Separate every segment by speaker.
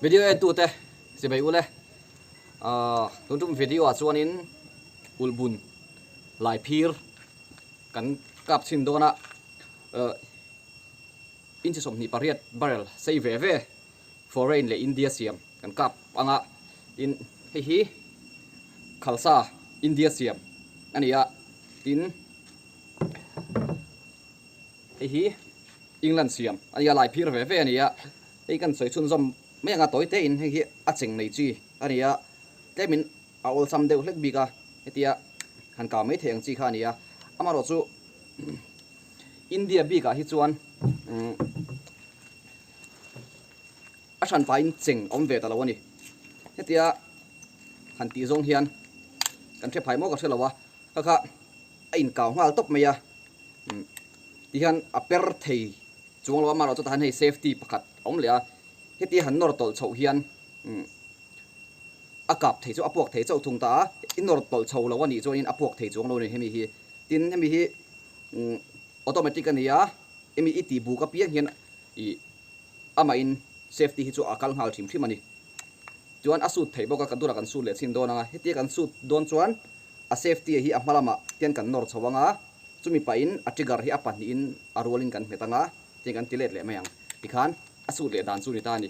Speaker 1: Video en tute chibai ule ahh tun tum video ah chuanin ulhbun lai phir kan kap chhin dawn a ahh inchi 28 barrel sei ve ve foreign leh India siam kan kap anga tin hei hi Khalsa India siam a ni a tin hei hi England siam a nia lai phir ve ve a ni a hei kan sawi chhunzawm mai anga tawi te in hei hi a cheng nei chi a ni a tlemin a awlsam deuh hlek bik a hetia han kau mai theih ang chi kha a ni a amaherawhchu India bikah hi chuan a hran pahin cheng a awm ve ta lo a ni hetia han tih zawng hian kan hre phai maw ka hre lo a kha kha a inkau nghal tawp mai a ti hian a per thei chuang lo a amaherawhchu chutah hian hei safety pakhat a awm leh a hetia han nawr tawlh chhoh hian a kap thei chu a puak thei chauh thung ta a i nawr tawlh chho lo a nih chuanin a puak thei chuang lo a ni hemi hi tin hemi hi automatic a ni a hemi i tih buk apiang hian ih amahin safety hi chu a kal nghal hrim hrim a ni chuan a sut theih bawk a kan tunah kan sut leh chhin dawn ang a hetia kan sut dawn chuan a safety hi a hma lamah tian kan nawr chho ang a chumi pahin a trigger hi a pahnihin a rualin kan hmet ang a tiang kan ti let leh mai ang tikhan a sut leh dan chu a ni ta a ni.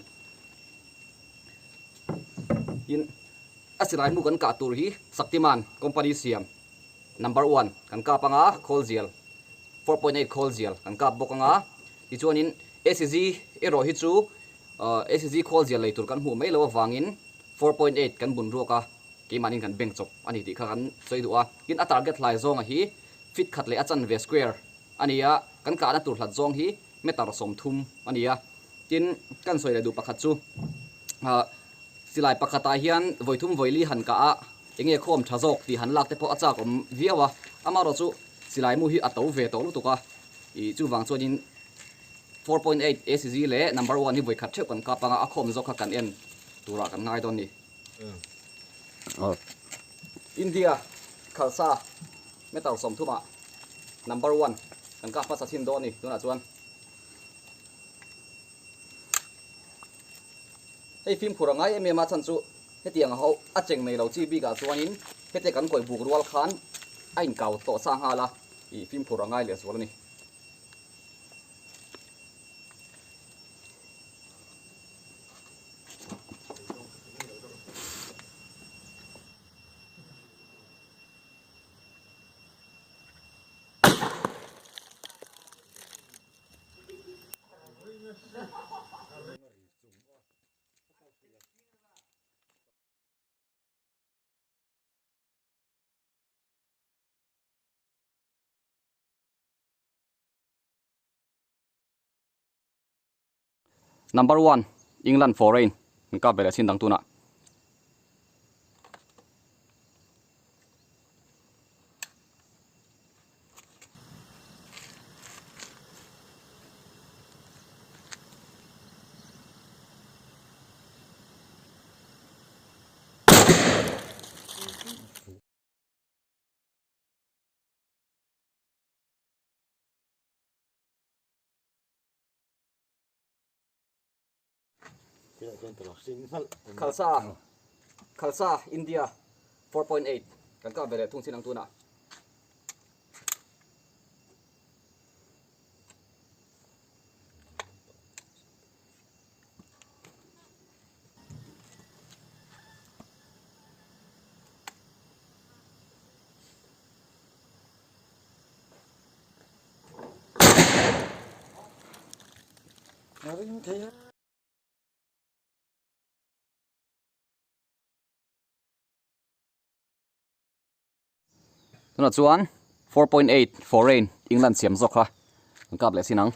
Speaker 1: Tin a silai hmu kan kah tur hi Shaktiman company siam number one kan kap anga khawl zial 4.8 khawl zial kan kap bawk anga tichuanin ACG erawh hi chu ACG khawl zial lei tur kan hmuh mai loh avangin 4.8 kan bun ruak a keimahnin kan bank chawp a ni tih kha kan sawi duh a tin a target hlai zawnga hi feet khat leh a chanve square a ni a kan kahna tur hlat zawng hi meter 30 a ni a tin kan sawi leh duh pakhat chu ah silai pakhatah hian vawithum vawili han kah a enge khawm tha zawk tih han lak te pawh a chak awm viau a amaherawh chu silai mu hi a to ve tawh lutuk a ih chuvang chuanin 4.8 ACG leh number one hi vawikhat theuh kan kap anga a khawm zawk kha kan en turah kan ngai dawn a ni. India Khalsa meter 30 ah number one kan kap hmasa thin dawn a ni tunah chuan. Hei fimkhur a ngai em em a chhan chu hetiang ho a cheng nei lo chi bikah chuanin hete kan kawi buk rual khan a inkau tawh sa nghal a ih fimkhur a ngai lehzual a ni. Number one England foreign an kap ve leh chin dang tunah. Khalsa Khalsa India 4.8 kan kap ve leh thung chin ang tunah. Tunah chuan 4.8 foreign England siam zawk kha an kap leh sin ang.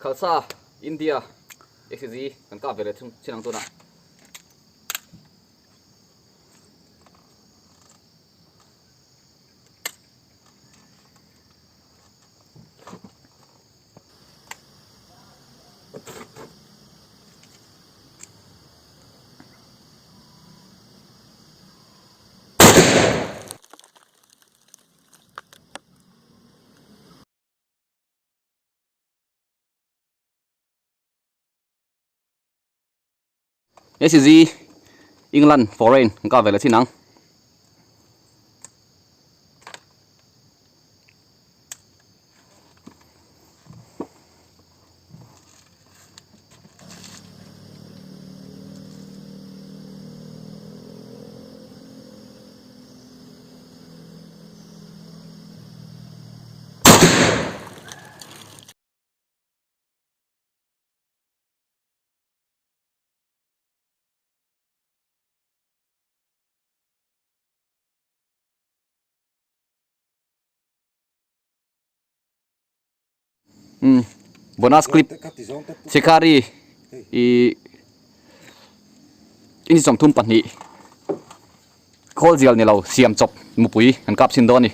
Speaker 1: Khalsa India ACG kan kap ve leh thung chin ang tunah. ACG England foreign kan kap ve leh chin ang. Umm bonus clip Shikari ih inch 32 khawl zial ni lo siam chawp mupui kan kap chhin dawn a ni.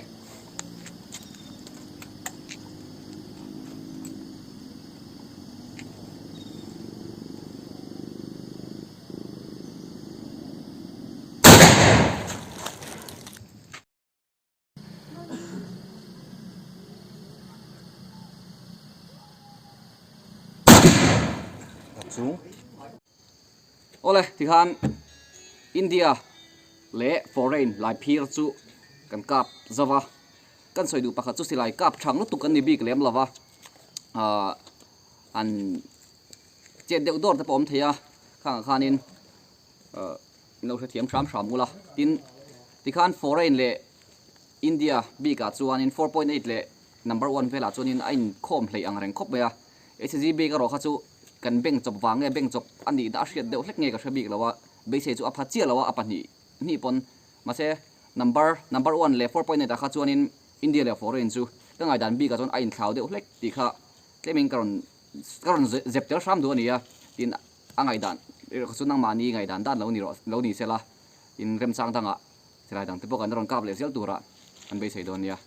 Speaker 1: Awle tikhan India leh foreign lai phir chu kan kap zauh a, kan sawi duh pakhat chu silai kap thang lutuk an ni bik lem lo va, ahh an chet deuh dawr te pawh a awm thei a, khangah khanin ahh. In lo hrethiam hram hram ula. Tin, tikhan foreign leh India bikah chuanin 4.8 leh number one velah chuanin a inkhawm hleih ang reng khawp mai a. HCG bik erawh kha chu kan bank chawp vang nge bank chawp a nih dah a hriat deuh hlek nge ka hre bik lo a, beisei chu a pha chiah lo a, a pahnih hnih pawn. Mahse, number number one leh 4.8 ah kha chuanin India leh foreign chu ka ngaihdan bikah chuan a inthlau deuh hlek tih kha tlemin ka rawn ka rawn zep tel hram duh a ni a. Tin. A ngaihdan erawh kha chu nangmahni ngaihdan dan lo ni rawh lo ni sela, in remchang dangah silai dangte pawh kan rawn kap leh zel turah kan beisei dawn nia.